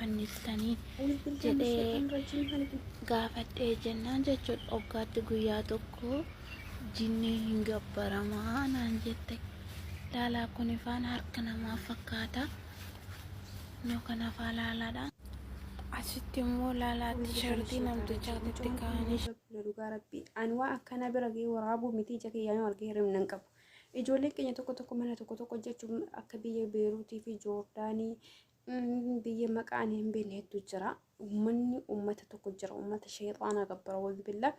fannistanii jedhee gaafadhee jennaan jechuudha. Waggaatti guyyaa tokko jinniin hin gabbaramaa naan jette. Laalaa kun ifaan harka namaa fakkaata. Noo kanaafaa laalaadha. Asitti immoo laalaa tishartii namtichaatitti kaa'anii. Dhugaa rabbii ani waan akkanaa bira ga'ee waraabuu miti ija kiyyaan yoo argee hirribni hin qabu. Ijoolleen keenya tokko tokko mana tokko tokko jechuun akka biyya Beeruutii fi Joordaanii biyya maqaa ani hin beekne hedduu jira. Uummanni uummata tokko jira. Uummata sheexaanaa gabbara wal billaa.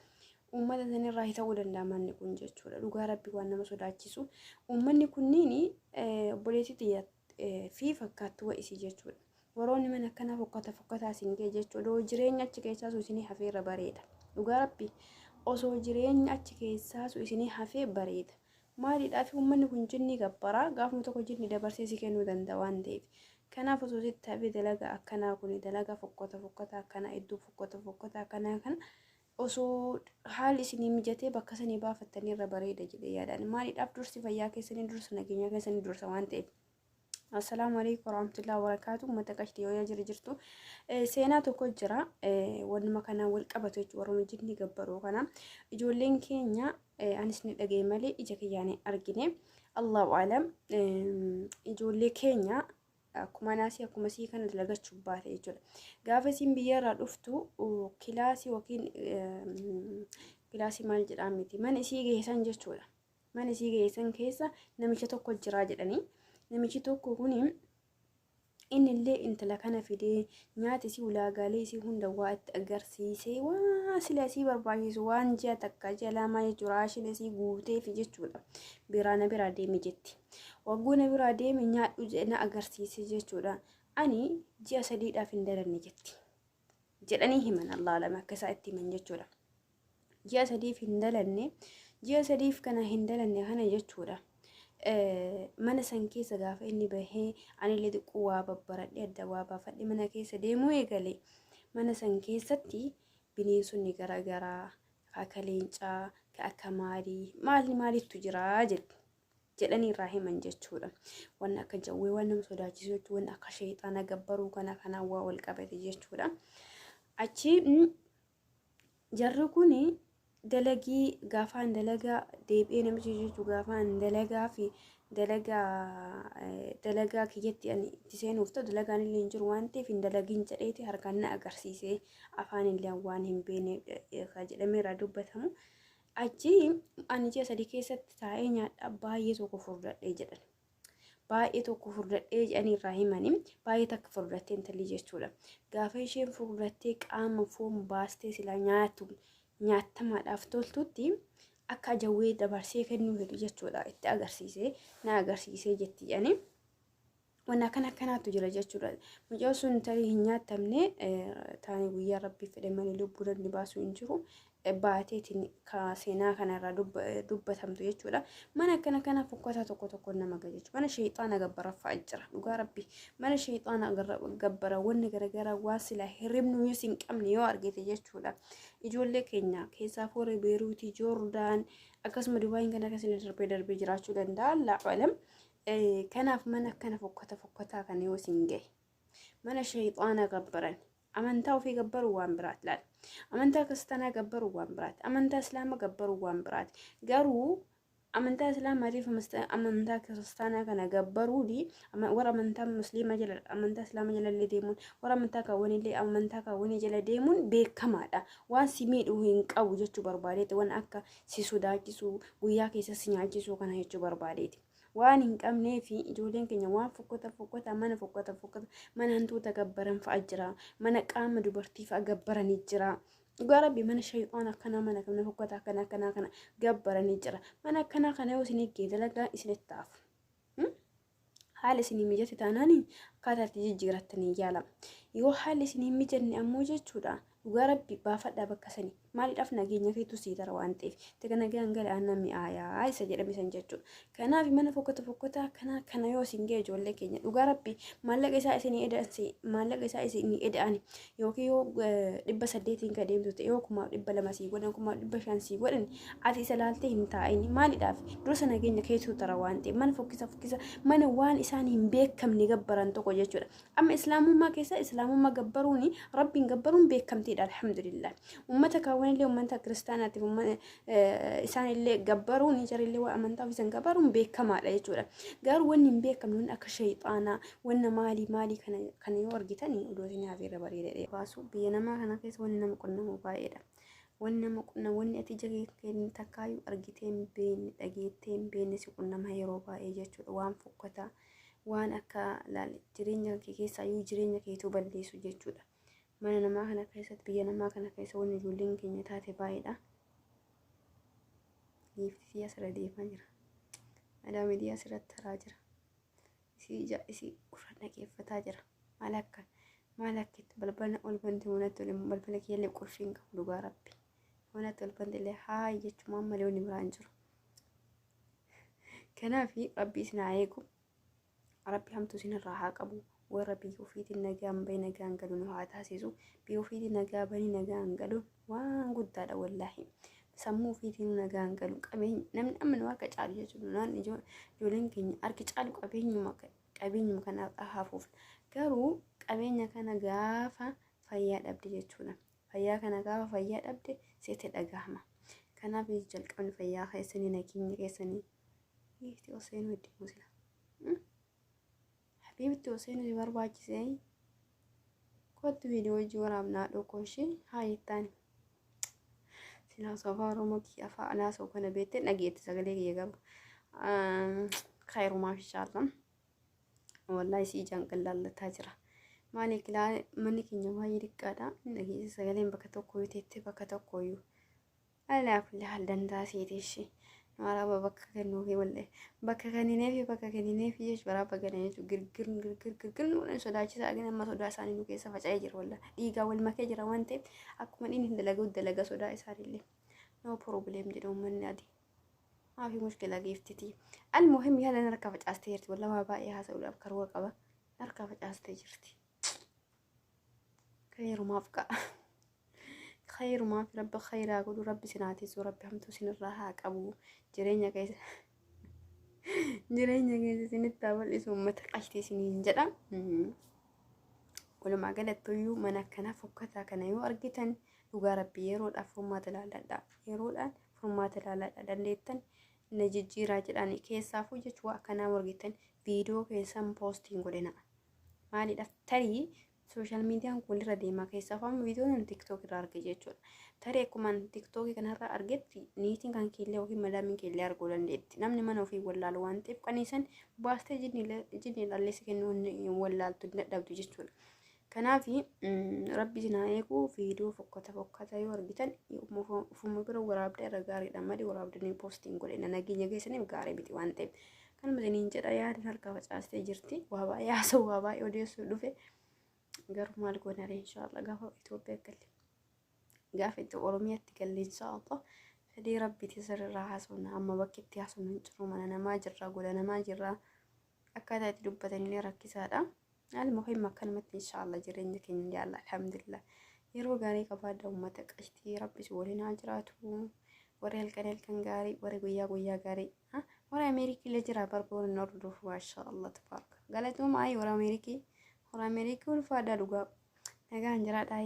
Uummata sanirraa ta'uu danda'a manni kun jechuudha. Dhugaa rabbii waan nama sodaachisu. Uummanni kunniin obboleettii xiyya fi fakkaattuu isii jechuudha. Waroonni mana akkanaa fokkata fokkataa isin ga'e jechuudha. Odoo jireenya achi keessaa su isinii hafee irra bareeda. Dhugaa rabbi osoo jireenya achi keessaa su isinii hafee bareeda. Maaliidhaaf uummanni kun jinni gabbaraa gaafuma tokko jinni dabarsee si kennuu danda'a waan ta'eef. Kanaaf osoo sitti hafee dalagaa akkanaa kun dalagaa fokkata fokkataa akkanaa iddoo fokkata fokkataa akkanaa kana osoo haalli isinii mijatee bakka sanii baafattanii irra bareeda jedhee yaadaan. Maaliidhaaf dursi fayyaa keessanii dursa nageenya keessanii dursa waan ta'eef. Assalaamu alaikum warahmatullahi wabarakatuh. Uummata qashtii yoo jira jirtu. Seenaa tokko jira. Wannuma kanaan wal qabatu jechuudha. Warruma jinni gabbaruu kana. Ijoolleen keenya anis ni dhagaye malee ija kiyyaan hin argine. Allahu alam. Ijoollee keenya akkuma naasii akkuma sii kana dalagachuu baate jechuudha. Gaafa isiin biyyarraa dhuftu kilaasii yookiin kilaasii maal jedhaa miti mana isii geessan jechuudha. Mana isii geessan keessa namicha tokko jiraa jedhanii. Namichi tokko kun inni illee intala kana fidee nyaata isii ulaagaalee isii hunda waa itti agarsiisee waa sila isii barbaachisu waan ji'a takka ji'a lamaa jechuudha raashin isii guuteefi jechuudha. Biraa na biraa deemi jetti. Wagguu na biraa deemi nyaadhu jedhe na agarsiise jechuudha. Ani ji'a sadiidhaaf hin dalanne jetti. Jedhanii himan Allah lama akka isaa itti himan jechuudha. Ji'a sadiif hin dalanne ji'a sadiif kana hin dalanne kana jechuudha. Mana san keessa gaafa inni bahee anillee xiqqoo waa babbaradhe adda waa baafadhe mana keessa deemuu eegale. Mana san keessatti bineensonni garaagaraa akka leencaa, akka maalii maali maalittu jira jedhanii irraa himan jechuudha. Wanni akka jawwee waan nama sodaachisu jechuudha. Wanni akka sheexaana gabbaruu kana kanaan waa wal qabate jechuudha. Achi jarri kun dalagii gaafaan dalagaa deebi'ee namichi jechuun gaafaan dalagaa fi dalagaa dalagaa kiyyatti ani itti seenuuf ta'u dalagaan illee hin jiru waan ta'eef hin dalagin jedheeti harkaan na agarsiisee afaan illee waan hin beekne jedhamee irraa dubbatamu. Achi ani ji'a sadii keessatti taa'ee nyaadhaa baay'ee tokko furdadhee jedhan. Baay'ee tokko furdadhee jedhanii irraa himanii baay'ee takka furdattee intalli jechuudha. Gaafa isheen furdattee qaama foon baastee silaa nyaatu nyaattamaadhaaf toltutti akka jawwee dabarsee kennuu fedhu jechuudha. Itti agarsiisee na agarsiisee jetti jedhanii. Wanna akkana akkanaatu jira jechuudha. Mucaan sun tarii hin nyaattamne taanii guyyaa rabbii fedhe malee lubbuu namni baasuu hin jiru. Baateetiin ka seenaa kanarraa dubbatamtu jechuudha. Mana akkana kana fokkataa tokko tokko nama gaha jechuudha. Mana sheexaana gabbara fa'a jira. Dhugaa rabbi mana sheexaana gabbara wanni garaagaraa waan silaa hirribnu yoo hin qabne yoo argite jechuudha. Ijoollee keenya keessaa fooree Beeruutii, Joordaan akkasuma Dubaayin kan akkasii darbee darbee jiraachuu danda'a. Allahu alam. Kanaaf mana akkana fokkata fokkataa kana yoo isin gahe mana sheexaana gabbaran amantaa ofii gabbaruu waan biraati laal. Amantaa kiristaanaa gabbaruu waan biraati. Amantaa islaama gabbaruu waan biraati. Garuu amantaa islaamaatiif amantaa kiristaanaa kana gabbaruuni warra amantaa musliimaa jala amantaa islaama jala illee deemuun warra amantaa kaawwanillee amantaa kaawwanii jala deemuun beekamaadha. Waan si miidhu hin qabu jechuu barbaadeeti. Waan akka si sodaachisu guyyaa keessa si nyaachisuu kana jechuu barbaadeeti. Waan hin qabnee fi ijoolleen keenya waan fokkota fokkota mana fokkota fokkota mana hantuuta gabbaran fa'a jira. Mana qaama dubartii fa'a gabbaranii jira. Dhugaa rabbi mana shayxaan akkanaa mana kana fokkota akkana akkanaa kana gabbaranii jira. Mana akkanaa kana yoo isin eeggee dalagaa isinitti taafu. Haala isinii mijate taanaan akkaataa itti jijjiirattanii yaalama. Yoo haalli isinii hin mijanne ammoo jechuudha dhugaa rabbi baafadhaa bakka sanii. Maaliidhaaf nageenya keetu sii tara waan ta'eef. Tega nagaan gala aannan mi'aayaa isa jedhame san jechuudha. Kanaaf mana fokkota fokkotaa akkanaa kana yoo isin ga'e ijoollee keenya dhugaa rabbi maallaqa isaa isinii eda'ansi maallaqa isaa isinii eda'ani yookiin yoo 800n ka deemtu ta'e yoo 1200 sii godhan 1500 sii godhan ati isa laaltee hin taa'in maaliidhaaf dursa nageenya keetu tara waan ta'eef mana fokkisa fokkisa mana waan isaan hin beekamne gabbaran tokko jechuudha. Amma islaamummaa keessa islaamummaa gabbaruun, rabbiin gabbaruun beekamtiidha, alhamdulillah. Uummata kaawwanillee, uummata kiristaanaatiif isaanillee gabbaruun, jarillee waan amantaa ofiisan gabbaruun beekamaadha jechuudha. Garuu wanni hin beekamne, wanni akka shayxaanaa, wanna maalii maalii kana yoo argitan odoo isin hafeerra bareeda. Baasu biyya namaa kana keessa wanni nama qunnamu baay'eedha. Wanni nama qunnamu, wanni ati ija kee takkaayyuu argitee hin beekne, dhageettee hin beekne si qunnama yeroo baay'ee jechuudha. Waan fokkataa, waan akka laal jireenya kee keessaayyuu jireenya keetuu balleessu jechuudha. Mana namaa kana keessatti, biyya namaa kana keessa wanni ijoolleen keenya taate baay'eedha. Giiftii asirra deemaa jira. Adaamidii asirratti taraa jira. Isii ija isii gurra dhaggeeffataa jira. Maal akka maal akka itti balbala ol bante manatti ol balbala kiyyallee qulfii hin qabu, dhugaa rabbi. Manatti ol bante illee haay jechuun malee wanni biraan jiru. Kanaaf rabbi isin haa eegu. Rabbi hamtuu isinirraa haa qabu. Warra biyya ofiitiin nagaan bahee nagaan galu nu haa taasisu. Biyya ofiitiin nagaa bahanii nagaan galu waan guddaadha wallaahi. Sammuu ofiitiin nagaan galu, qabeenya namni amma nu harka caalu jechuudha. Naan ijoolleen keenya harki caalu qabeenyuma kana hafuuf. Garuu qabeenya kana gaafa fayyaa dhabde jechuudha. Fayyaa kana gaafa fayyaa dhabde sitti dhagahama. Kanaaf jalqabni fayyaa keessanii nageenya keessanii. Itti osoo itti musila. Habiibti, osoo si barbaachisee kottu, viidiyoo hojii waraabnaa dhokoo ishee haa jettaan. Silaa afaan Oromoo kiyya afaan haasa'u kana beektee dhageetti sagalee kiyya garuu. Khayrumaaf inshaallah. Wallahi si ijaan qallaallataa jira. Maali kilaa manni keenya baay'ee xiqqaadha. Inni dhageesse sagaleen bakka tokkoyyuu teettee bakka tokkoyyuu. Alaa kulli haal danda'a seete ishee. Waraaba bakka kennuufi wallee bakka kennineefi bakka kennineefi jechuun waraaba kennan jechuun girgir girgir girgir nu sodaachisaa gina amma sodaa isaanii nu keessa faca'ee jira, wallah dhiigaa wal makee jira waan ta'eef akkuma inni hin dalagu dalaga sodaa isaaniillee. No problem jedhu uummanni adii. Maafi mushkila giiftiti. Almuhim yaada harka facaastee jirti, wallah waa baay'ee haasa'uudhaaf karoora qaba. Harka facaastee jirti. Khayrumaaf qa'a. Khayrumaaf rabbi khayraa godhu, rabbi sinaatisuu, rabbi hamtuu sinirraa haa qabu, jireenya keessa isinitti haa bal'isu, uummata qashtii isiniin jedha. Walumaa galattuyyuu mana akkanaa fokkataa kana yoo argitan dhugaa rabbi yeroodhaaf furmaata ilaalladha. Yeroodhaan furmaata ilaalladha, dandeettan na jijjiiraa jedhani. Keessaafuu jechuun akkanaa argitan viidiyoo keessan poostiin godhina. Maaliidhaaf? Tarii social miidiyaan kun walirra deemaa, keessaafuu amma viidiyoo nan TikTok irraa arge jechuudha. Tarii akkuma TikTokii kanarraa argetti niitiin kan keellee yookiin madaamiin keellee arguu dandeetti. Namni mana ofii wallaalu waan ta'eef qaniisan baastee jinni ilaalleessa kennuu wallaaltu hin dadhabdu jechuudha. Kanaaf rabbi isin haa eegu. Viidiyoo fokkata fokkata yoo argitan ofuma bira waraabdee irra gaariidha malee waraabdanii poostiin godhina nageenya keessaniif gaarii miti waan ta'eef. Kanuma isiniin jedha, yaadin harkaa facaastee jirti. Waa baay'ee haasa'u, waa baay'ee odeessuu dhufe. Garuu maal goona ree, inshaallah gaafa Itoophiyaa galle, gaafa itti Oromiyaatti galle, inshaallah fedhii rabbiiti sirrirraa haasofna. Amma bakki itti haasofnu hin jiru, mana namaa jirra, gola namaa jirra, akkaataa itti dubbatanillee rakkisaadha. Almuhim akkanumatti inshaallah jireenya keenya jaalla, alhamdulillah. Yeroo gaarii qabaadha uummata qashtii, rabbis waliin haa jiraatu. Warri halkan halkan gaarii, warri guyyaa guyyaa gaarii, warri Ameerikii illee jira barboon hin hordofu, maasha Allah tabaaraka. Galatooma ayi warra Ameerikii, warra Ameerikii ulfaadhaa, dhugaa nagaan jiraadhaa.